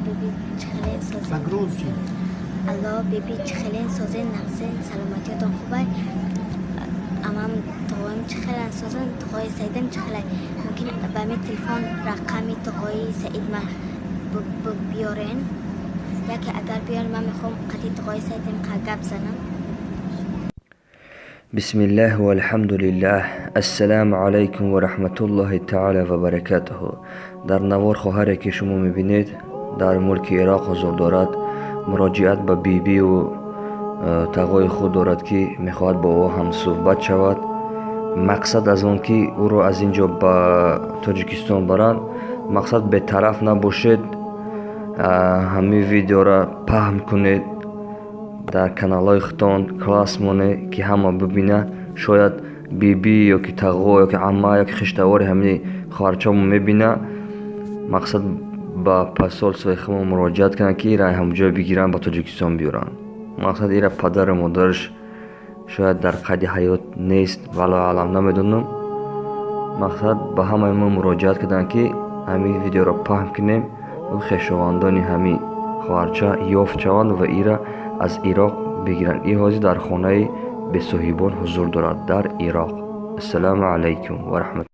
Биби, чӣ хелен, созен? Погромче. Алло, биби, чӣ хелен, созен, нағзен, саломатиятон хубай? Амам, туғоим чӣ хелан, созен? Туғои Саидам чӣ хелай? Мумкин ба ми телефон рақами туғои Саид ма биёрен? Яке агар биёрен, ман мехоҳам қати туғои Саидам гап занам. Бисмиллаҳ валҳамдулиллаҳ, ассалому алайкум ва раҳматуллоҳи таала ва баракатуҳу. Дар навор хоҳаре, ки шумо мебинед, дар мулки Ироқ ҳузур дорад, муроҷиат ба бибию тағои худ дорад, ки мехоҳад бо ӯ ҳамсӯҳбат шавад. Мақсад аз он, ки ӯро аз ин ҷо ба Тоҷикистон баранд. Мақсад, бетараф набошед, ҳамин видеоро паҳн кунед дар каналҳои худтон, класс монед, ки ҳама бибина. Шояд бибӣ ёки тағо ёки амма ёки хештавори ҳамини хоҳарчамо мебина. Мақсад, ба посольствои худмо муроҷиат кунанд, ки ира ҳамҷоя бигиранд, ба Тоҷикистон биёранд. Мақсад, ира падару модараш шояд дар қайди ҳаёт нест, валлоҳу аълам, намедонам. Мақсад, ба ҳамаи мо муроҷиат карданд, ки ҳамин видеоро паҳн кунем, хешовандони ҳамин хоҳарча ёфт шаванд ва ира аз Ироқ бигиранд. Ин ҳозир дар хонаи бесоҳибон ҳузур дорад дар Ироқ. Ассалому алайкум ва раҳмат.